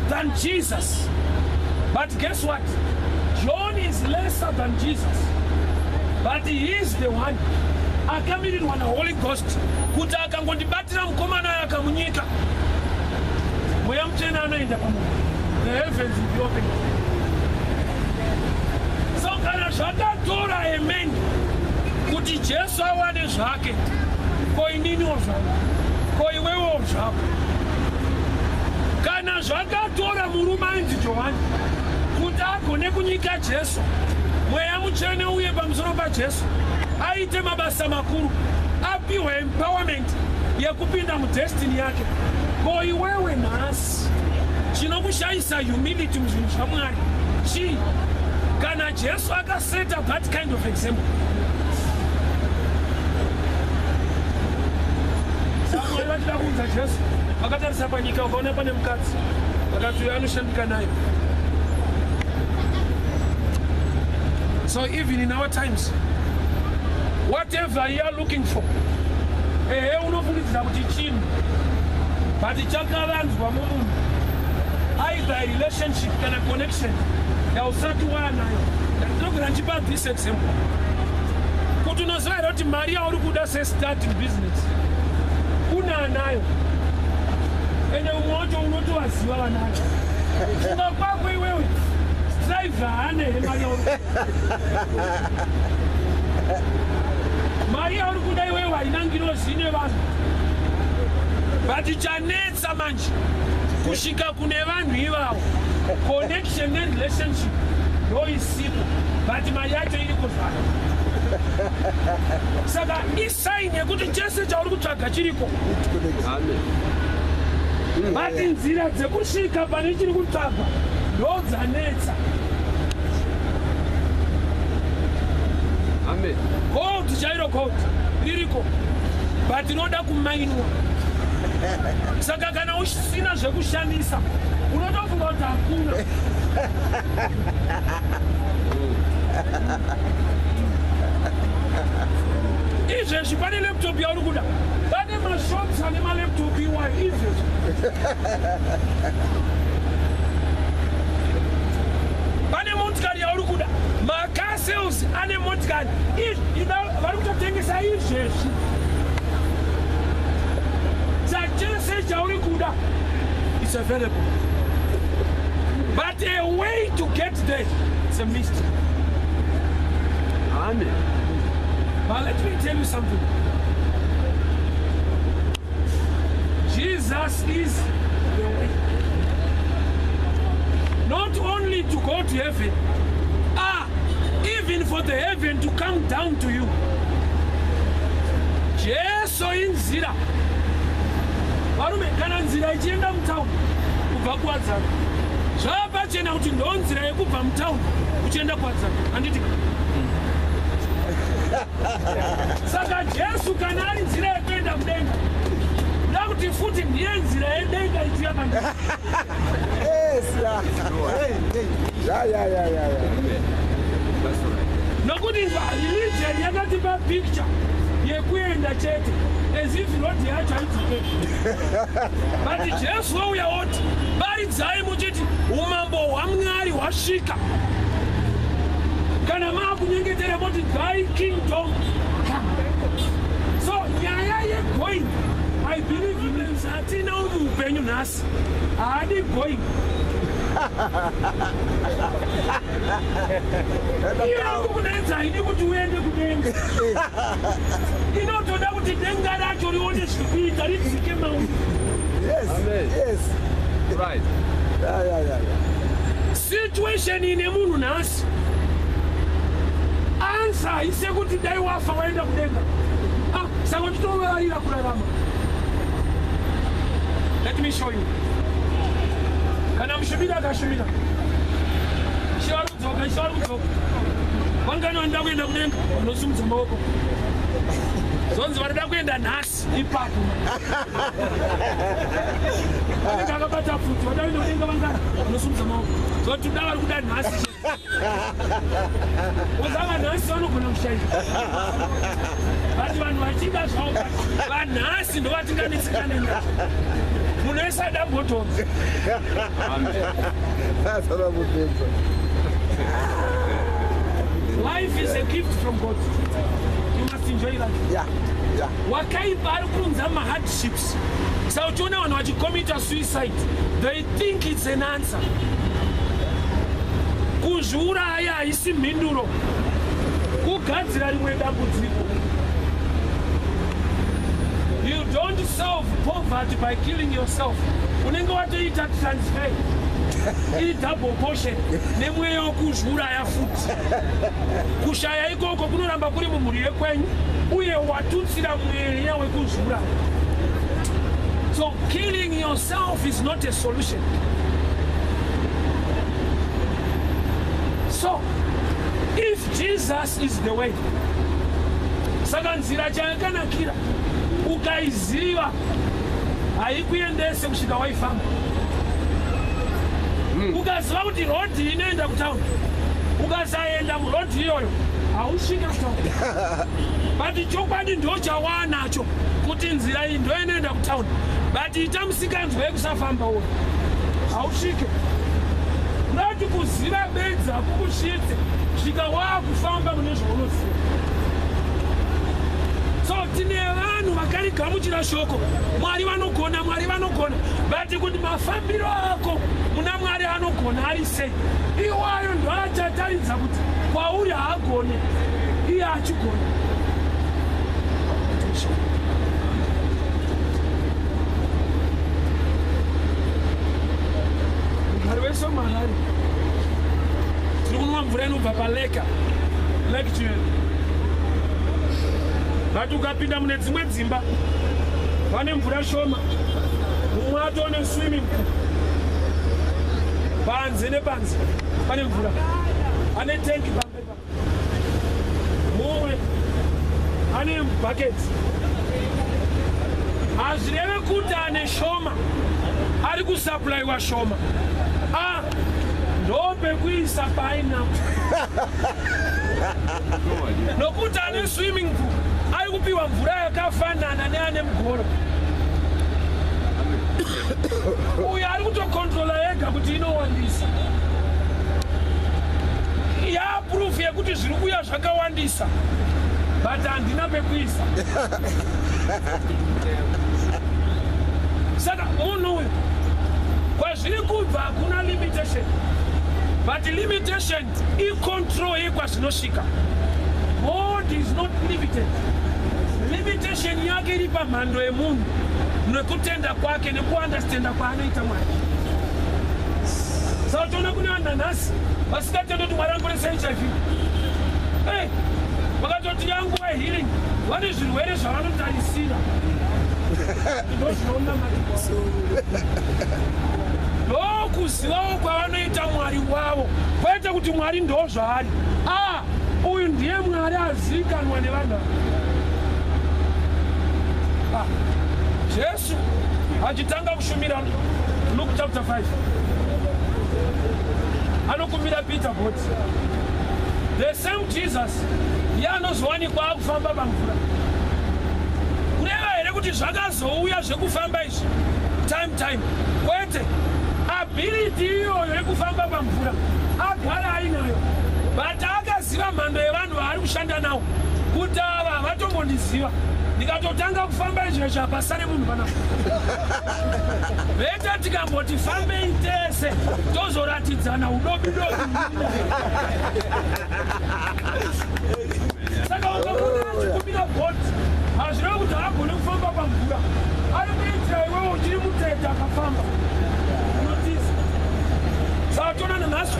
than Jesus, but guess what? John is lesser than Jesus, but he is the one akamirirwa naHoly Ghost kuti akangondibatira mukomana akamunyika, Mweya Mutsvene anoenda pamunhu, the heavens will be open. So kana zvakatora a man kuti Jesu awane zvake, ko ininiwo zvangu, ko iwewo zvako? Kana zvakatora murume ainzi Johani kuti agone kunyika Jesu, Mweya Mutsvene uye pamusoro paJesu, aite mabasa makuru, apiwe empowerment yekupinda mudestiny yake, ko iwewe nhasi chinokushayisa humility muzvinhu zvaMwari chii, kana Jesu akaseta that kind of example? Samuel vachida kuudza Jesu, vakatarisa panyika, ukaona pane mukadzi, vakati uyo anoshandika nayo. So even in our times, whatever you are looking for, ehe, unofungidzira kuti chinhu, but chakavanzwa mumunhu, either a relationship kana connection yausati waanayo. Ndinogona ndichipa this example kuti unoziva here kuti mari yauri kuda sestarting business kuna anayo, ende umwe wacho unotovaziva vanayo. Funga kwako iwewe, strive haana here mari yauri mari yauri kuda iwewe? Haina ngirozi, ine vanhu, but chanetsa manje kusvika kune vanhu ivavo, connection nerelationship ndo isipo, but mari yacho iri kuzvara. Saka isign yekuti chese chauri kutsvaga chiriko, but nzira dzekusvika pane chiri kutsvagwa ndo dzanetsa. Amen. Gold chairo, gold ririko, but inoda kumainwa. Saka kana usina zvekushandisa, unotofunga kuti hakuna. Izvezvi pane laptop yauri kuda, pane mashops ane malaptop iwayo izvezvi. Pane motikari yauri kuda, macar sales ane motikari vari kutotengesa izvezvi. Chachese chauri kuda is available, but a way to get there, it's a mystery. Amen. But let me tell you something. Jesus is the way. Not only to go to heaven, even for the heaven to come down to you. Jesu inzira. Varume, kana nzira ichienda mutauni kubva kuWadzana, zvava pachena kuti ndo nzira yekubva mutauni uchienda kuWadzana, handiti? Saka Jesu kana ari nzira yekuenda kudenga, nda kuti futi ndiye nzira yedenga ichiya pandii. Yes, yeah. Hey, hey. Yeah. That's right. Nokuti religion yakatipa picture yekuenda chete, as if road yacho haidzokeki, but Jesu wauya oti paridzai muchiti umambo hwaMwari hwasvika. Kana maakunyengetera moti, "Thy kingdom come." So nyaya yegoing, I believe problems hatina muupenyu nhasi haadi going. Iyo kukunetsa haidi kuti uende kudenga, inotoda kuti denga racho rione zvikuita, ridzike mauri. Yes. Amen. Yes. Right. Yeah. Situation ine munhu nhasi, answer haisi yekuti dai wafa waenda kudenga. Ah, saka uchitovarira kurarama. Let me show you. Kana mushumiri akashumira, Ishe vari kudzoka, Ishe vari kudzoka, vangani vanoda kuenda kudenga? Vanosimudza maoko. Zonzi varida kuenda nhasi ipapo, vanenge akabata pfuti. Vada kuenda kudenga vangani? Vanosimudza maoko. Zoti da vari kuda nhasi, ozava nhasi vanogona kushaika, but vanhu vachida zvavo vanhasi ndo vatinganetsekane nazvo. Munhu wese ada bhodhonzo. Asana kupedza. Life is a gift from God. You must enjoy life. Wakaipa ari kunza mahardships. Saka uchiona vanhu vachicommita suicide, they think it's an answer. Kuzviuraya haisi mhinduro, kugadzira rimwe dambudziko. You don't solve poverty by killing yourself. Unenge watoita transfer iri double portion nemweya wokuzviuraya futi. Kushaya ikoko kunoramba kuri mumhuri yekwenyu, uye watutsira mweya wekuzviuraya. So killing yourself is not a solution. So if Jesus is the way, saka nzira chayakanakira, ukaiziva haikuendese kusvika waifamba. Ukaziva kuti rodhi inoenda kutauni, ukasaenda murodhi iyoyo hausvike kutauni, but chokwadi ndo chawaanacho kuti nzira iyi ndo inoenda kutauni, but ita musikanzwa yekusafamba uyo, hausvike. Kurati kuziva bedzi hakukusvitse, svika waakufamba mune zvaunoziva. So tine vanhu vakarigamuchira shoko, Mwari vanogona, Mwari vanogona, but kuti mafambiro ako muna Mwari anogona ari sei, iwayo ndo achataridza kuti kwauri haagone, iye achigona. Mugari wese muHarare, tiri kunwa mvura inobva palake, Lake Chivero, but ukapinda mune dzimwe dzimba vane mvura shoma. Mumwe atone swimming pool panze, nepanze pane mvura, ane tengi pamberi, mumwe ane bhaketi. Hazvireve kuti ane shoma ari kusupplywa shoma. A ndopekuisa painapo, nokuti ane swimming pool ari kupiwa mvura yakafanana neane mugoro. Uyo ari kutocontrola ega kuti inowandisa, yaproof yekuti zviri kuuya zvakawandisa, but handina pekuisa. Saka munhu uyu kwazviri kubva hakuna limitation, but limitation icontrol yekwazvinosvika. God is not limited. Limitation yake iri pamhando yemunhu nekutenda kwake nekuunderstanda kwaanoita Mwari. Saka toona kune vanhu nanhasi vasingatendi kuti Mwari anoporesa HIV. Hey, vakatoti yanguva healing, vane zvirwere zvavanotarisira, ndo zvinonamatwa, ndokuzivawo kwavanoita Mwari wavo, kwete kuti Mwari ndo zvaari. A uyu ndiye Mwari azivikanwa nevanhu ava. Ah, Jesu achitanga kushumira, Luke chapter 5, anokumbira Peter bhoti. The same Jesus iye anozowanikwa akufamba pamvura. Kureva here kuti zvakazouya zvekufamba izvi time time? Kwete. Ability iyoyo yekufamba pamvura agara ainayo, but akaziva mhando yevanhu vaari kushanda navo kuti ava havatombondiziva, ndikatotanga kufamba izvezvi hapasare munhu panapa. Better tikamboti fambei tese, tozoratidzana udobi dobi. Saka ukamuona achikumbira bhoti, hazvirevi kuti haagone kufamba pamvura. Ari kuitira iwewo uchiri mutete akafamba unotiza. Saka toona nanhasi.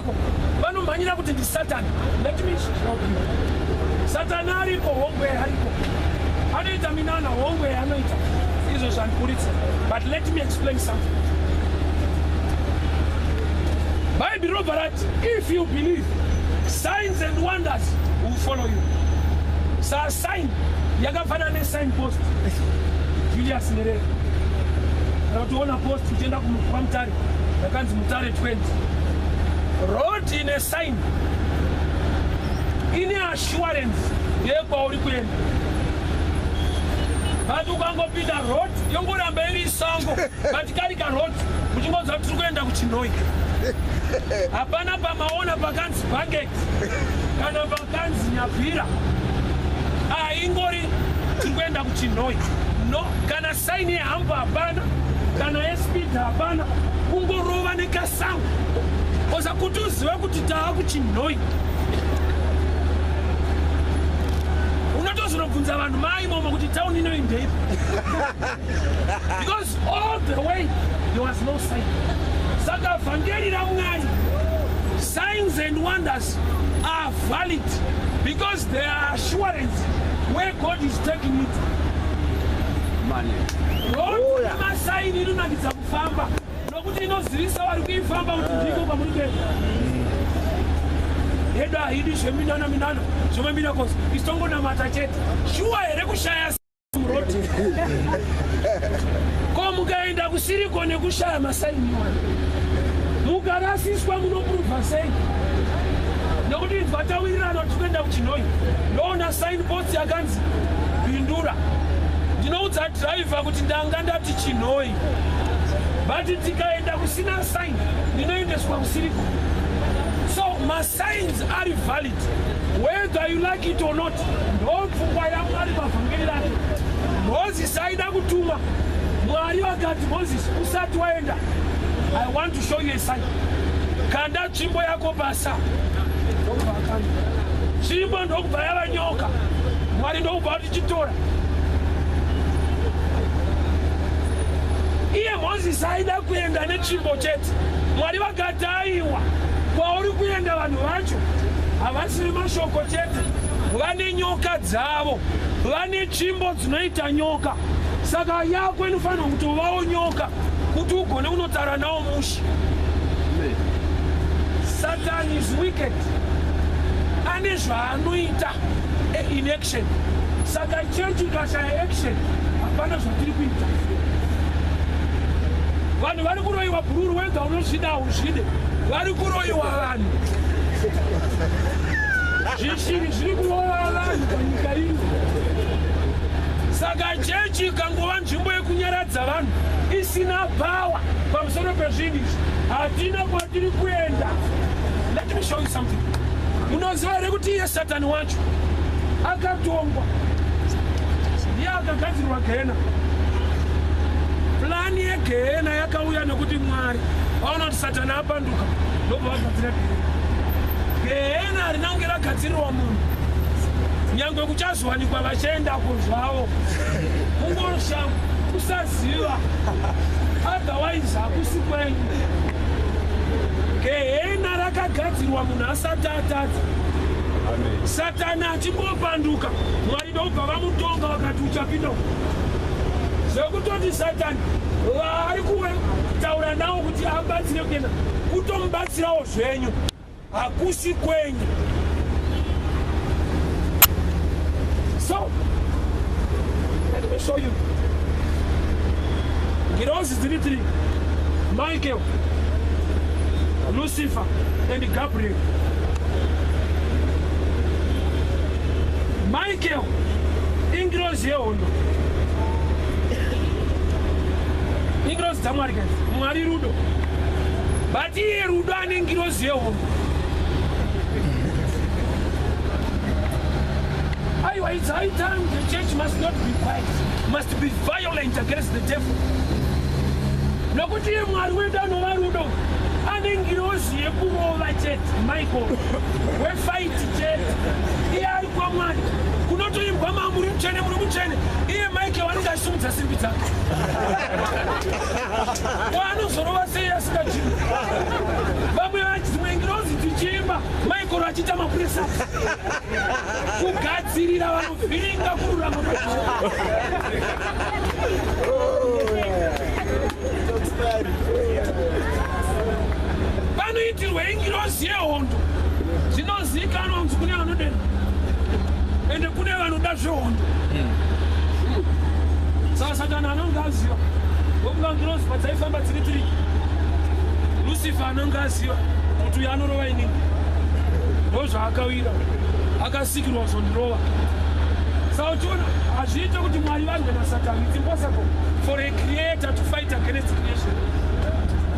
miracle vanomhanyira kuti ndisatani. Let me help you. Satani ariko, hongwe ariko, anoita minana, hongwe anoita izvo zvandiburitsa. But let me explain something. Bhaibheri rinobva rati, "If you believe, signs and wonders will follow you." Saa sign yakafanana nesign post, Julius Nyerere, kana kuti ona post uchienda kwaMutare yakanzi Mutare 20. Road ine sign, ine assurance yekwauri kuenda, but ukangopinda road yongoramba iri sango, but kari karoad muchingonzwa tiri kuenda kuChinhoyi, hapana pamaona pakanzi Banket kana pakanzi Nyabvira, aingori tiri kuenda kuChinhoyi. No, kana sign yehump hapana, kana yespeed hapana, kungorova nekasango oza kuti uzive kuti taa kuChinhoyi. Unotozonobvunza vanhu maimomo kuti tauni inoyi ndeipi, because all the way there was no sign. Saka vhangeri raMwari, signs and wonders are valid because they are assurance where God is taking it. Money. Road Oh, yeah. nemasign inonakidza kufamba nokuti inozivisa vari kuifamba kuti ndiko kwamuri kuenda. Yedu haidi zveminana minana, zvemamiracles, isitongonamata chete. Shuwa here kushaya muroad? Ko mukaenda kusiriko nekushaya masign iwayo, mukarasiswa, munoprova sei? Nokuti inzwa, tawirirana kuti kuenda kuChinhoyi, ndoona sign post yakanzi Bindura. Ndinoudza dhiraivha kuti ndanga ndati Chinhoyi, but tikaenda kusina sign ndinoendeswa kusiriko. So masigns are valid whether you like it or not. Ndo pfungwa yaMwari pavhangeri rake. Mozisi aida kutumwa, Mwari vakati, "Mozisi, usati waenda, I want to show you a sign. Kanda tsvimbo yako pasa." Ndokubva akanda tsvimbo, ndokubva yava nyoka. Mwari ndokubva kuti, "Chitora." Iye Mozisi aida kuenda netsvimbo chete. Mwari vakati, "Aiwa, kwauri kuenda vanhu vacho havasiri mashoko chete, vane nyoka dzavo, vane tsvimbo dzinoita nyoka. Saka yako inofanirwa kutovawo nyoka kuti ugone kunotaura nawo mushi." Satan is wicked, ane zvaanoita in action. Saka chechi ikashaya action, hapana zvatiri kuita. Vanhu vari kuroyiwa bhururu, wega unozvida uzvide, vari kuroyiwa vanhu. Zvishiri zviri kurova vanhu panyika ino. Saka chechi ikangova nzvimbo yekunyaradza vanhu isina power pamusoro pezvinhu izvi, hatina kwatiri kuenda. Let me show you something. Munoziva here kuti iye Satani wacho akatongwa, ndiye akagadzirwa gehena? Plan yegehena yakauya nekuti Mwari vaona kuti Satani apanduka, ndobva vagadzira gehena. Gehena harina kunge ragadzirirwa munhu, nyange kuchazowanikwa vachiendako zvavo, kungosha kusaziva, otherwise hakusi kwenyu. Gehena rakagadzirwa munhu asati atadza. Satani achingopanduka, Mwari ndobva vamutonga, vakati, "Uchapinda uku." Zvekutoti Satani vaari kutaura nawo kuti abatsire kuenda, kutomubatsirawo zvenyu, hakusi kwenyu. So let me show you. Ngirozi dziri three: Michael, Lucifer and Gabriel. Michael ingirozi yehondo, ingirozi dzaMwari guys. Mwari rudo, but iye rudo ane ngirozi yehondo. Aiwa, it's high time the church must not be quiet, must be violent against the devil, nokuti iye Mwari wedu anova rudo ane ngirozi yekurova chete, Michael wefight chete. Iye ari kwaMwari kunotoimbwa ma muri mutsvene, muri mutsvene. Iye Michael anenge achisimudza simbi dzake. Kwaanozorova sei asingajimi? Vamwe dzimwe ngirozi dzichiimba, Michael achiita mapress ups kugadzirira vanovhiringa kururama kwaJehovha. Panoitirwa ingirozi yehondo, zvinozivikanwa kunzi kune vanodena ende kune vanoda zvehondo. Saka Satani anonge aziva vokunga ngirozi padzaifamba dziri tiri, Lucifer anonge aziva kuti uyu anorova inini, ndo zvaakawira, akasikirwa kuzondirova. Saka uchiona hazviite kuti Mwari varwe naSatani. It's impossible for a creator to fight against creation,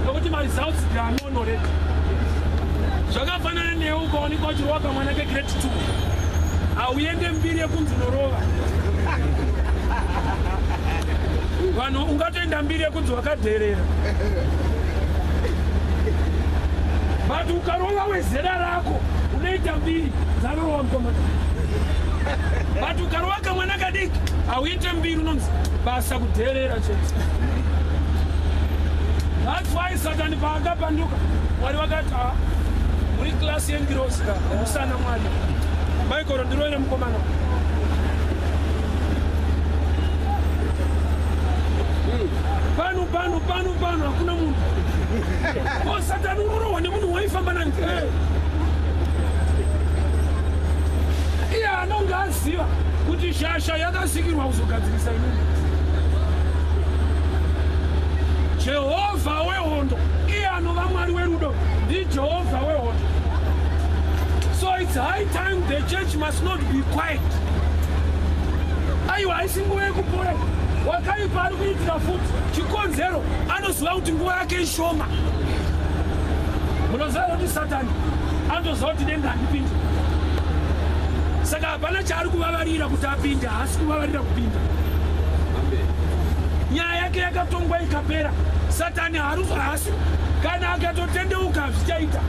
nokuti maresults, they are known already. Zvakafanana newe ukaonekwa uchirova kamwana kegrade 2, hauende mbiri yekunzi unorova vanhu. Ungatoenda mbiri yekunzi wakadherera, but ukarova wezera rako unoita mbiri dzanorova mukomana. But ukarova kamwana kadiki hauite mbiri, unonzi basa kudherera chete. That's why Satani paakapanduka, Mwari vakati, "Ah, muri class yengirozi ka musana Mwari, Michael, ndirovere mukomana." Pano pano pano pano hakuna munhu. Ko Satani urorohwa nemunhu waifamba nani? Iye anonge aziva kuti shasha yakasikirwa kuzogadzirisa inini. Jehovha wehondo, iye anova Mwari werudo, ndiJehovha wehondo. So it's high time the church must not be quiet. Aiwa, haisi nguva yekupora. Wakaipa ari kuitira futi chikonzero, anoziva kuti nguva yake ishoma. Munoziva kuti Satani anotoziva kuti denga handipindi, saka hapana chaari kuvavarira kuti apinde. Haasi kuvavarira kupinda, nyaya yake yakatongwa ikapera. Satani haasi, kana akatotendeuka zvichaita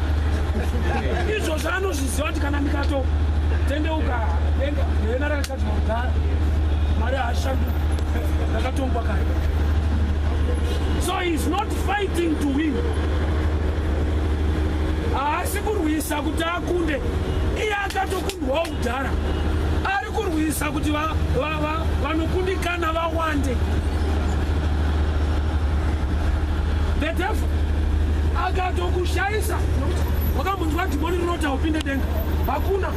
izvozvo. Anozviziva kuti kana ndikatotendeuka, denga rena rakagadzirwa kudhara, Mwari haashanduki, rakatongwa kare. So he is not fighting to win. Haasi kurwisa kuti akunde, iye akatokundwawo kudhara. Ari kurwisa kuti vanokundikana vawande. The devil akatokushayisa. Wakambonzwa dhimoni rinoti haupinde denga? Hakuna,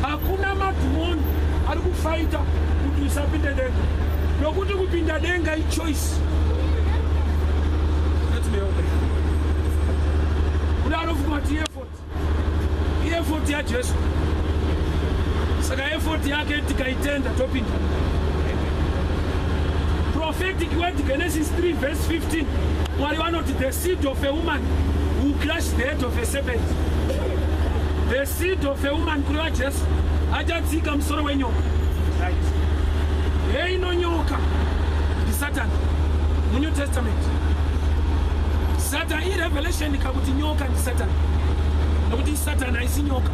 hakuna madhimoni ari kufaita kuti usapinde denga, nokuti kupinda denga ichoice. Let me help you. Kune anofunga kuti ieffort, ieffort yaJesu, saka effort yake tikaitenda topinda. Prophetic word, Genesis 3 verse 15, Mwari vanoti the seed of a woman will crush the head of a serpent. The seed of a woman, kureva Jesu, achatsika musoro wenyoka. Heino nyoka ndisatani muNew Testament. Satan irevelation kakuti nyoka ndisatani, nokuti Satani haisi nyoka.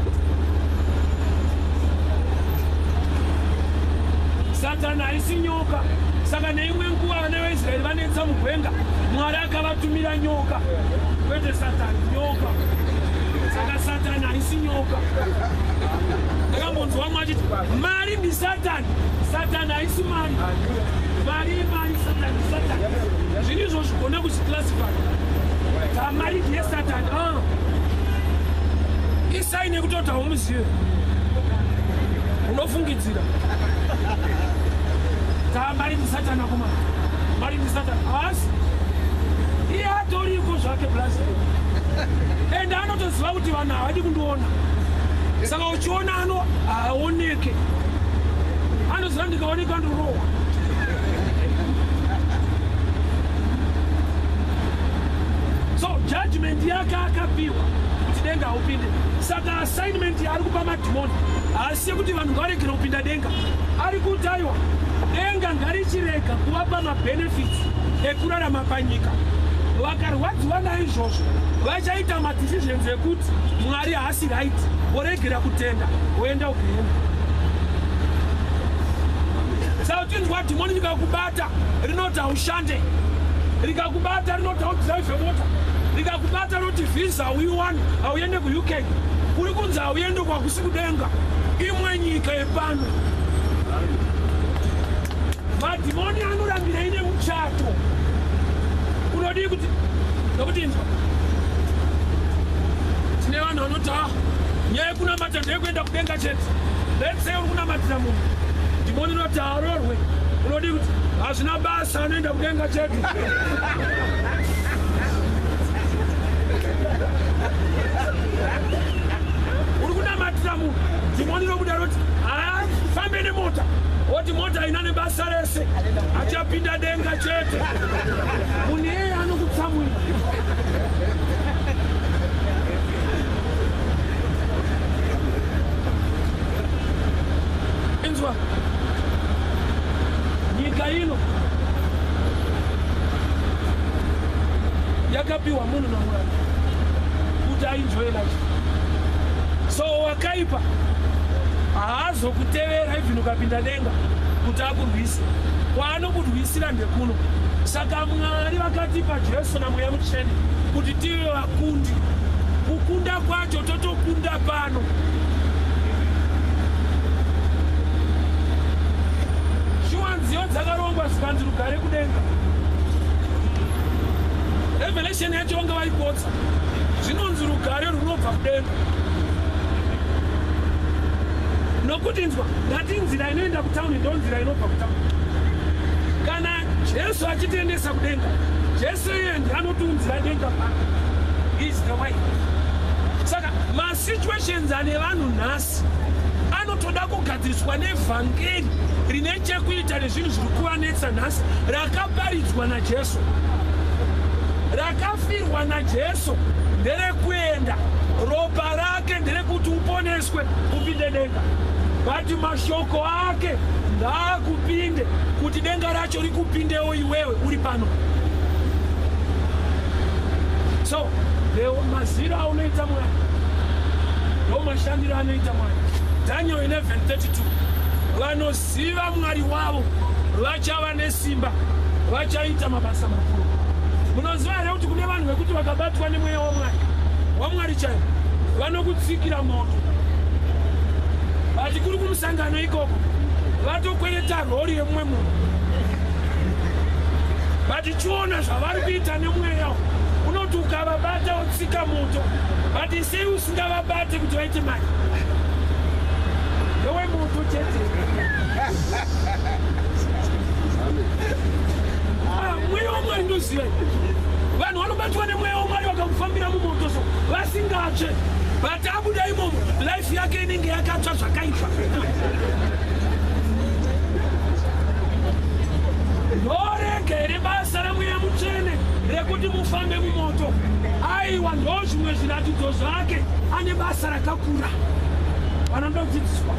Satani haisi nyoka. Saka neimwe nguva vana vaIsraeri vanetsa mugwenga, Mwari akavatumira nyoka, kwete Satani, nyoka. Saka Satani haisi nyoka. Ndakambonzwa vamwe achiti mari ndisatani. Satani haisi mari. Mari imari, Satani Satani. Zvinhu izvo zvigona kuzviclassify. Kamari ndiye Satani. Ah. Isai nekutoti haumuzive, unofungidzira ta mari ndisatani. Akoma, mari ndisatani. Haasi, iye atoriko zvake plus, ende anotoziva kuti vanhu havadi kundiona. Saka uchiona ano haaoneke, anoziva ndikaoneka ndorohwa. So judgment yake akapiwa kuti denga haupinde. Saka assignment yaari kupa madhimoni haasi yekuti vanhu ngavaregere kupinda denga. Ari kuti aiwa, denga ngarichirega kuvapa mabenefits ekurarama panyika. Vakarwadziwa naizvozvo, Vachaita madecisions ekuti Mwari haasi right, voregera kutenda, voenda kugehena. Saka uchinzwa dhimoni rikakubata rinoti haushande, rikakubata rinoti haudrive mota, rikakubata rinoti visa hauiwani, hauende kuUK, kuri kunzi hauende kwakusi kudenga, imwe nyika yepano. Madhimoni anorambira ine muchato. Unodii kuti nokuti inzwa tine vanhu vanoti ah, nyaya yekunamata ndeyekuenda kudenga chete. Let's say uri kunamatira munhu, dhimoni rinoti haarorwe, unodii kuti hazvina basa, anoenda kudenga chete. Uri kunamatira munhu, dhimoni robuda roti haafambe nemota, woti mota haina nebasa rese, achapinda denga chete. Munhu iyeye anokutsamwira. Inzwa, nyika ino yakapiwa munhu naMwari kuti aenjoye life. So wakaipa haazokutevera even ukapinda denga kuti akurwise. Kwaanokurwisira ndekuno. Saka Mwari vakatipa Jesu naMweya Mutsvene kuti tive vakundi. Kukunda kwacho totokunda pano. Shuwa nziyo dzakarongwa zikanzi rugare kudenga. Revelation yacho vanga vaipotsa. Zvinonzi rugare runobva kudenga. Nokuti inzwa, ndati nzira inoenda kutauni ndo nzira inobva kutauni. Kana Jesu achitiendesa kudenga, Jesu iye ndiye anotiunzira denga pano. Is the way. Saka masituations ane vanhu nhasi anotoda kugadziriswa nevhangeri rine chekuita nezvinhu zviri kuvanetsa nhasi, rakaparidzwa naJesu, rakafirwa naJesu, nderekuenda ropa rake nderekuti uponeswe upinde denga, but mashoko ake ngaakupinde kuti denga racho rikupindewo iwewe uri pano. So maziro aunoita Mwari ndo mashandiro anoita Mwari. Daniel 11:32, vanoziva Mwari wavo vachava nesimba, vachaita mabasa makuru. Munoziva here kuti kune vanhu vekuti vakabatwa nemweya waMwari, waMwari chaivo, vanokutsikira moto, vati kuri kumusangano ikoko vatokwereta rori yemumwe munhu, vachichiona zvavari kuita nemweya unoti ukavabata wotsika moto, but sei usingavabate kuti vaite mari? Ndewe moto chete. Mweya waMwari ndoziva vanhu vanobatwa nemweya waMwari vakamufambira mumoto so vasingatsve, but abuda imomo life yake inenge yakatsva zvakaipa. Ndorega here basa raMweya Mutsvene rekuti mufambe mumoto? Aiwa, ndo zvimwe zviratidzo zvake. Ane basa rakakura, vanondodzidziswa.